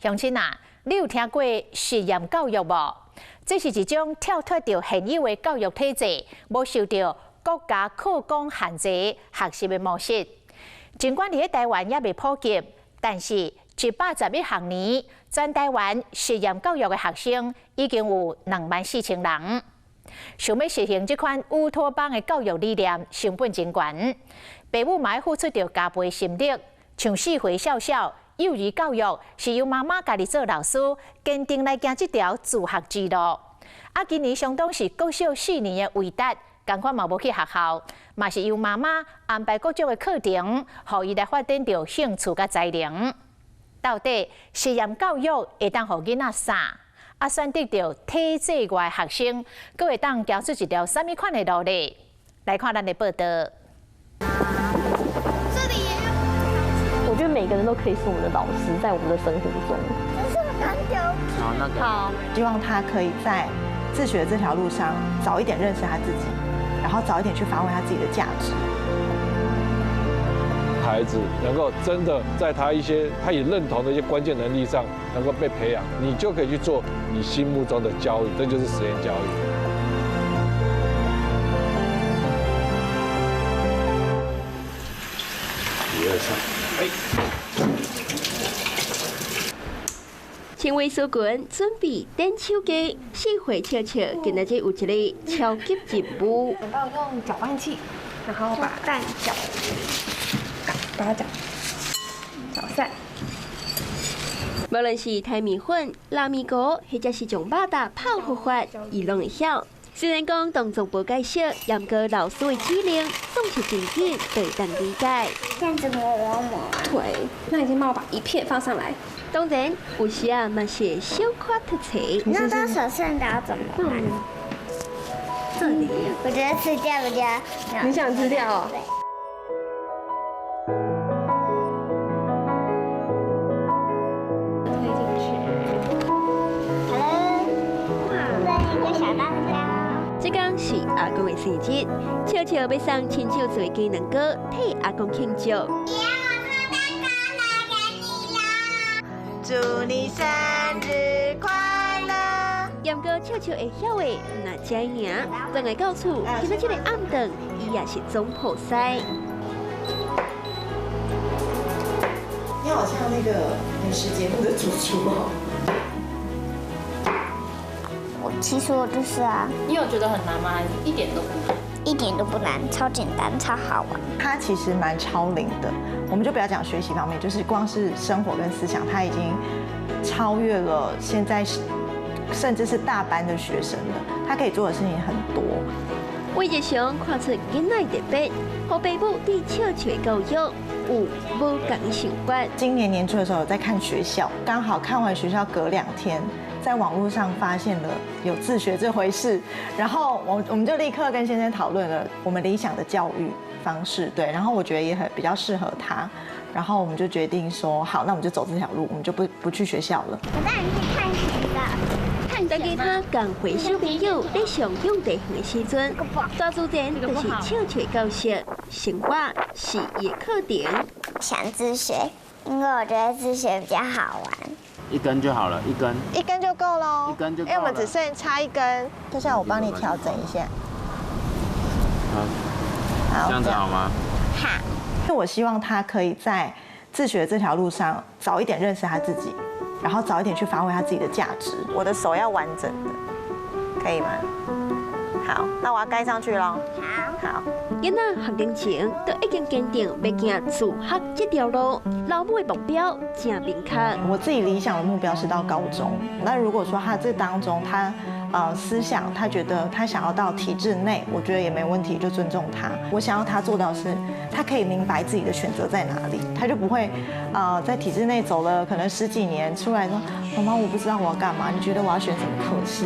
鄉親啊，你有聽過實驗教育無？這是一種跳脫著現有的教育體制，無受著國家課綱限制學習的模式。儘管佇咧台灣猶未普及，但是111學年，全台灣實驗教育的學生已經有24,000人。想欲實行這款烏托邦的教育理念，成本真懸，爸母嘛愛付出著加倍心力。像4歲笑笑，幼兒教育是由媽媽家己做老師，堅定來行這條自學之路。啊，今年相當是國小四年的維達，仝款嘛無去學校，嘛是由媽媽安排各種的課程，予伊來發展著興趣佮才能。到底實驗教育會當予囡仔啥？啊，選擇著體制外學生，閣會當行出一條啥物款的路咧？來看咱的報導。這裡也有。我覺得每個人都可以是我們的老師，在我們的生活中。好，那個。好，希望他可以在自學這條路上早一點認識他自己，然後早一點去發揮他自己的價值。孩子能夠真的在他一些他也認同的一些關鍵能力上能夠被培養，你就可以去做你心目中的教育，這就是實驗教育。一二三，哎。穿微縮裙，準備等手機，4歲笑笑，今仔日有一個超級任務。我幫我用攪拌器，然後把蛋攪，把它攪，攪散。無論是台麵粉、拉麵糊，或者是將肉脣泡發發，伊攏會曉。雖然講動作無解釋，毋過老師的指令總是真緊，就會當理解。這樣子磨磨磨。對，那你先幫我把一片放上來。當然，有時啊嘛是小可忒遲。那到手剩的要怎麼辦？這裡，我覺得吃掉比較。你想吃掉哦？推進去。好了，哇，這一個小蛋糕。這工是阿公的生日，笑笑欲送親手做的雞卵糕，替阿公慶祝。祝你生日快樂！毋過笑笑會曉的，毋但這爾，轉來到厝，今仔這個暗頓，伊也是總鋪師。你好像那個美食節目的主廚哦。我其實我就是啊。你有覺得很難嗎？還是一點都不難？一點都不難，超簡單，超好玩。他其實蠻超齡的，我們就不要講學習方面，就是光是生活跟思想，他已經超越了現在甚至是大班的學生了。他可以做的事情很多。為日常看出囡仔特別，予爸母對笑笑的教育有無仝的想法。今年年初的時候，在看學校，剛好看完學校隔2天，在網絡上發現了有自學這回事，然後我們就立刻跟先生討論了我們理想的教育方式，對，然後我覺得也很比較適合他，然後我們就決定說好，那我們就走這條路，我們就不去學校了。我帶你去探險的。當其他仝歲小朋友咧上養地園的時陣，大自然就是笑笑教室，生活是伊的課程。想自學，因為我覺得自學比較好玩。一根就好了，一根。一根就夠咯，一根就夠。因為我們只剩差一根，就像我幫你調整一下。好，這樣子好嗎？好。我希望他可以在自學這條路上早一點認識他自己，然後早一點去發揮他自己的價值。我的手要完整的，可以嗎？好，那我要蓋上去咯。好。好。囡仔學齡前都已經堅定欲行自學這條路，老母的目標誠明確。我自己理想的目標是到高中。那如果說他這當中他思想，他覺得他想要到體制內，我覺得也沒問題，就尊重他。我想要他做到是，他可以明白自己的選擇在哪裡，他就不會在體制內走了可能十幾年，出來說媽媽我不知道我要幹嘛，你覺得我要選什麼科系？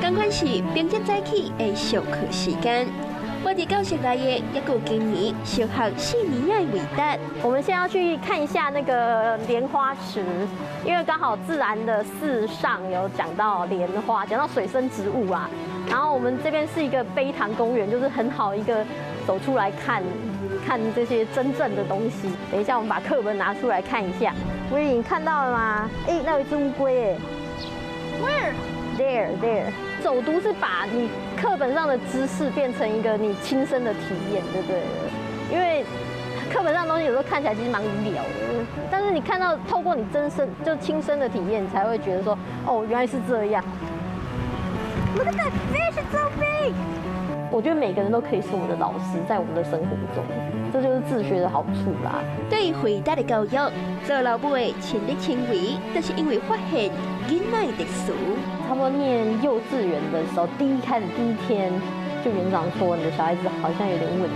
仝款是明早早起的上課時間，我佇教室內的，猶閣有今年小學四年的維達。我們現在要去看一下那個蓮花池，因為剛好自然的四上有講到蓮花，講到水生植物啊。然後我們這邊是一個蓓塘公園，就是很好一個走出來看看这些真正的东西。等一下，我们把课本拿出来看一下。威你看到了吗？哎，那有一只乌龟哎。 Where? There, there。走读是把你课本上的知识变成一个你亲身的体验，对不对？因为课本上的东西有时候看起来其实蛮无聊的，但是你看到透过你真身就亲身的体验，你才会觉得说，哦，原来是这样。 Look at that fish, it's so big. 我觉得每个人都可以是我们的老师，在我们的生活中，这就是自学的好处啦。对于回答的教育，做老母的亲力亲为，就是因为发现囡仔的特殊。差不多念幼稚园的时候，第一天，就园长说你的小孩子好像有点问题，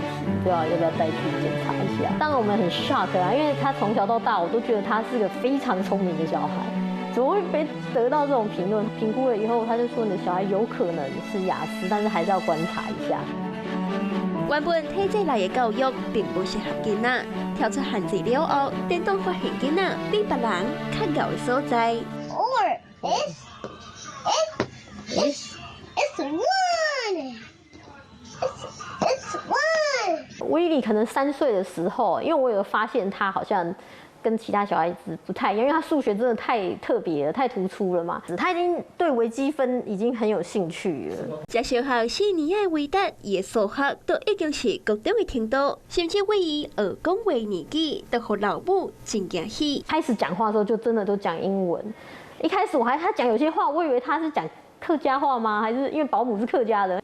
不知道要不要带去检查一下。当然我们很 shock 啊，因为他从小到大我都觉得他是个非常聪明的小孩，怎么会被得到这种评论？评估了以后，他就说你的小孩有可能是亚斯，但是还是要观察一下。原本体制内的教育并不适合囡仔，跳出限制了后，颠倒发现囡仔比别人较𠢕的所在。 Or it's one. It's one. 威利可能3岁的时候，因为我有发现他好像跟其他小孩子不太一样，因为他数学真的太特别了，太突出了嘛。他已经对微积分已经很有兴趣了。在小学4年的维达，伊的数学都已经是国中的程度，甚至为伊学讲话年纪，都予老母真惊喜。开始讲话的时候，就真的都讲英文。一开始我还他讲有些话，我以为他是讲客家话吗？还是因为保姆是客家的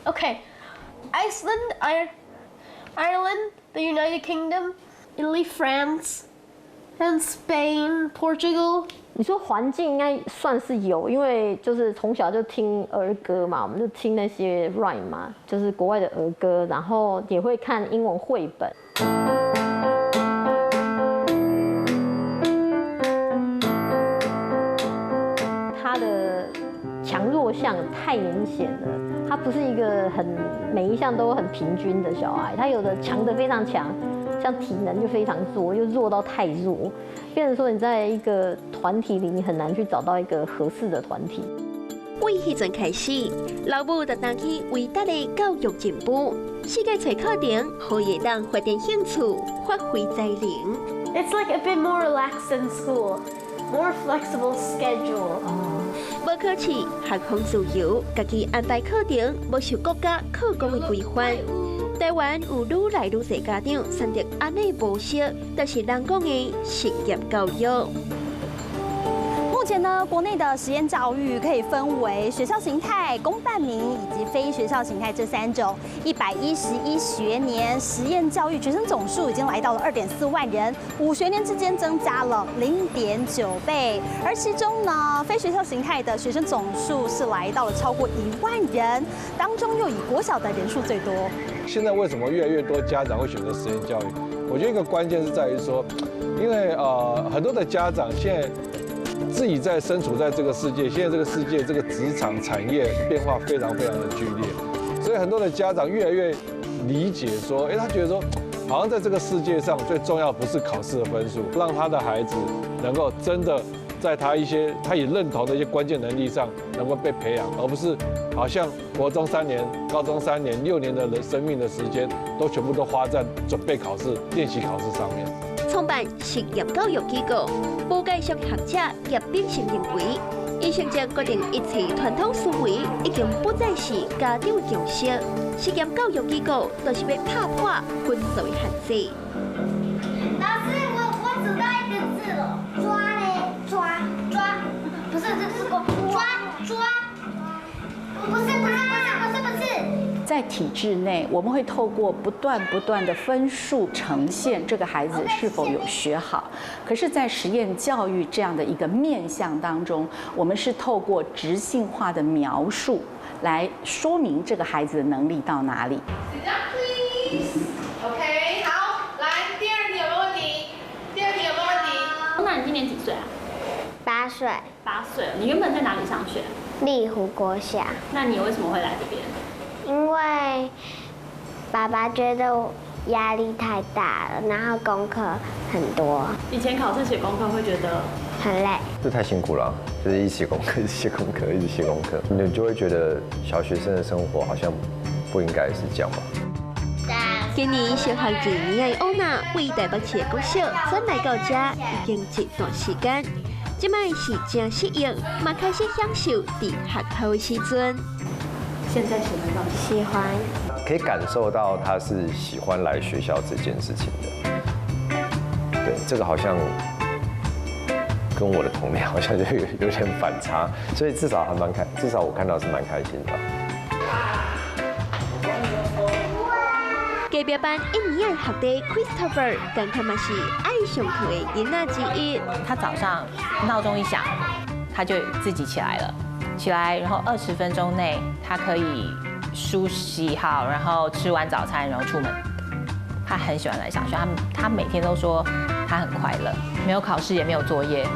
？Okay, Iceland, Ireland, the United Kingdom, Italy, France, and Spain, Portugal. 你说环境应该算是有，因为就是从小就听儿歌嘛，我们就听那些 rhyme 嘛，就是国外的儿歌，然后也会看英文绘本。他的强弱项太明显了，他不是一个很每一项都很平均的小孩，他有的强的非常强。像体能就非常弱，又弱到太弱，变成说你在一个团体里，你很难去找到一个合适的团体。为彼阵开始，老母就担起维达的教育进步，世界揣课程，予伊会当发展兴趣，发挥才能。 It's like a bit more relaxed than school, more flexible schedule. 无考试，学风自由，家己安排课程，无受国家课纲的规范。台湾有愈来愈济家长选择按呢模式，就是人讲的实验教育。目前呢，国内的实验教育可以分为学校形态、公办民以及非学校形态这三种。111学年实验教育学生总数已经来到了2.4万人，5学年之间增加了0.9倍。而其中呢，非学校形态的学生总数是来到了超过1万人，当中又以国小的人数最多。现在为什么越来越多家长会选择实验教育？我觉得一个关键是在于说，因为很多的家长现在自己在身处在这个世界，现在这个世界这个职场产业变化非常非常的剧烈，所以很多的家长越来越理解说，哎，他觉得说，好像在这个世界上最重要不是考试的分数，让他的孩子能够真的在他一些他也认同的一些关键能力上能够被培养，而不是好像国中三年、高中三年、6年的人生命的时间都全部都花在准备考试、练习考试上面。创办实验教育机构，无界学学者叶秉成认为，伊成绩决定一切传统思维已经不再是家长的共识。实验教育机构就是欲拍破分数的限制。老师，我找到一个字了，抓嘞，抓抓，不是这是个抓抓，不是不是不是不是不是。在体制内，我们会透过不断不断的分数呈现这个孩子是否有学好。可是，在实验教育这样的一个面向当中，我们是透过质性化的描述来说明这个孩子的能力到哪里。 Sit down, please. OK，好，来，第二题有没有问题？第二题有没有问题？那你今年几岁啊？8岁。8岁。你原本在哪里上学？丽湖国小。那你为什么会来这边？因为爸爸觉得压力太大了，然后功课很多。以前考试写功课会觉得很累，这太辛苦了，就是一写功课，一直写功课，一直写功课，你就会觉得小学生的生活好像不应该是这样吧。大今年小學二年的歐娜為台北市的國小轉來到遮已經一段時間，這擺是誠適應，嘛開始享受佇學校的時陣。現在喜歡嗎？喜歡。可以感受到他是喜歡來學校這件事情的。對，這個好像跟我的童年好像就有點反差，所以至少還蠻開，至少我看到是蠻開心的。隔壁班一年的學弟 Christopher，剛剛嘛是愛上課的囡仔之一。他早上鬧鐘一響，他就自己起來了，起來，然後20分鐘內他可以梳洗好，然後吃完早餐，然後出門。他很喜歡來上學，他每天都說他很快樂，沒有考試也沒有作業，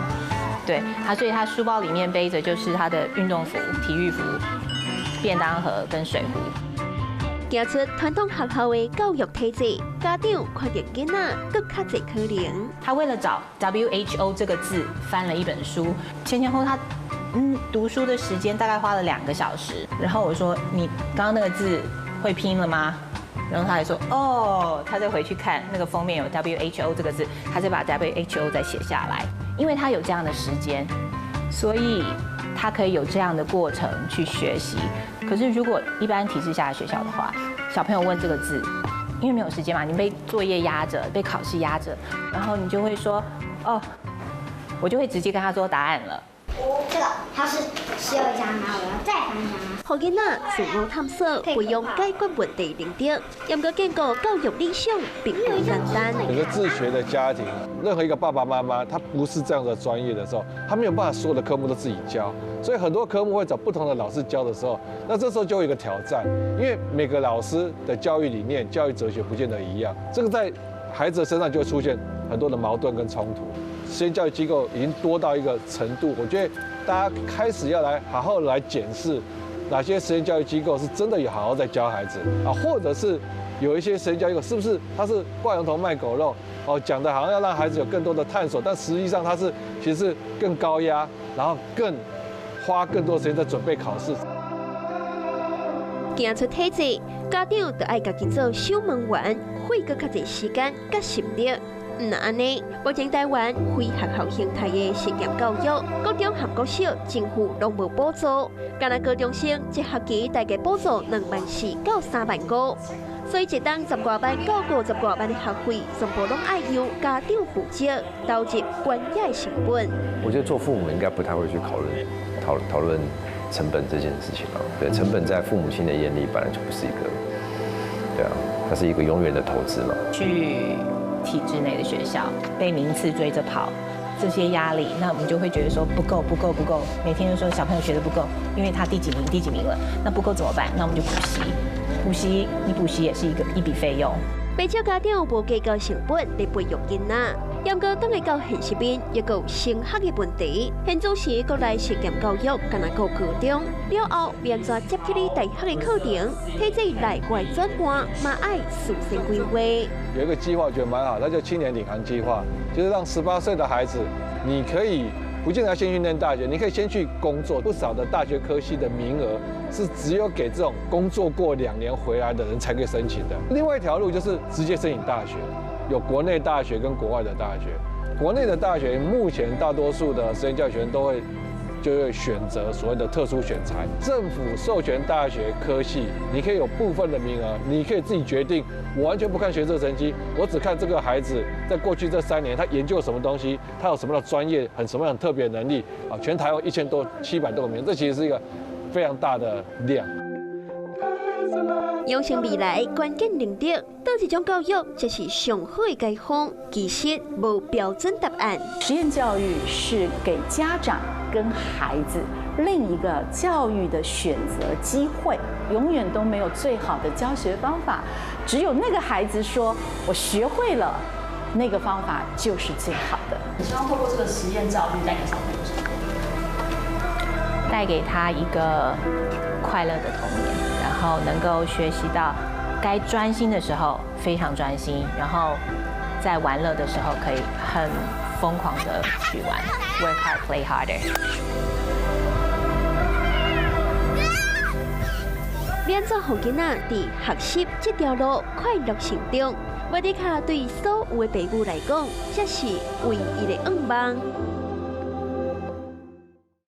對他，所以他書包裡面背着就是他的運動服、體育服、便當盒跟水壺。行出傳統學校的教育體制，家長看著囡仔閣較濟可能。他為了找 WHO 這個字，翻了一本書，前前後後他讀書的時間大概花了2個小時。然後我說：“你剛剛那個字會拼了嗎？”然後他還說：“哦。”他再回去看那個封面有 WHO 這個字，他再把 WHO 再寫下來。因為他有這樣的時間，所以他可以有這樣的過程去學習。可是如果一般體制下的學校的話，小朋友問這個字，因為沒有時間嘛，你被作業壓着，被考試壓着，然後你就會說，哦，我就會直接跟他說答案了。這個它是12加嗎？我要再翻一張。予囡仔自我探索，培養解決問題能力，毋過建構教育理想並不簡單。有個自學的家庭，任何一個爸爸媽媽，他不是這樣的專業的時候，他沒有辦法所有的科目都自己教，所以很多科目會找不同的老師教的時候，那這時候就有一個挑戰，因為每個老師的教育理念、教育哲學不見得一樣，這個在孩子的身上就會出現很多的矛盾跟衝突。實驗教育機構已經多到一個程度，我覺得大家開始要來好好來檢視哪些實驗教育機構是真的有好好在教孩子啊，或者是有一些實驗教育機構是不是它是掛羊頭賣狗肉哦，講的好像要讓孩子有更多的探索，但實際上它是其實是更高壓，然後更花更多時間在準備考試。行出體制，家長就愛家己做守門員，花閣較濟時間佮心力。毋若按呢，目前台灣非學校形態的實驗教育，國中和國小政府攏無補助，干焦高中生一學期大概補助2萬4到3萬五，所以一冬10外萬到50外萬的學費，全部攏愛由家長負責，投入懸額的成本。我覺得做父母應該不太會去考慮討論成本這件事情啊。對，成本在父母親的眼裡本來就不是一個，對啊，它是一個永遠的投資嘛。去體制內的學校被名次追着跑，這些壓力，那我們就會覺得說不夠，不夠，不夠。每天都說小朋友學得不夠，因為他第幾名，第幾名了，那不夠怎麼辦？那我們就補習，補習你補習也是一筆費用。不少家長無計較成本來培育囡仔，毋過轉來到現實面，也有升學的問題。現此時國內實驗教育干焦顧高中了後，欲按怎接去你大學的課程，體制內外轉換，嘛愛事先規劃。有一個計劃，我覺得蠻好，那叫青年領航計劃，就是讓18歲的孩子，你可以不見得要先去念大學，你可以先去工作。不少的大學科系的名額是只有給這種工作過2年回來的人才可以申請的。另外一條路就是直接申請大學，有國內大學跟國外的大學。國內的大學目前大多數的實驗教育學生都會就會選擇所謂的特殊選才，政府授權大學科系，你可以有部分的名額，你可以自己決定。我完全不看學測成績，我只看這個孩子在過去這3年他研究什麼東西，他有什麼樣的專業，很什麼樣的特別能力啊！全台灣1000多、700多個名額，這其實是一個非常大的量。養成未來關鍵能力，佗一種教育才是上好的解方。其實無標準答案。實驗教育是給家長跟孩子另一個教育的選擇機會，永遠都沒有最好的教學方法，只有那個孩子說我學會了，那個方法就是最好的。你希望透過這個實驗教育帶給小朋友什麼？帶給他一個快樂的童年，然後能夠學習到該專心的時候非常專心，然後在玩樂的時候可以很瘋狂的去玩，work hard, play harder。欲按怎予囡仔佇學習這條路快樂成長？我的卡對所有的爸母來講，這是唯一的願望。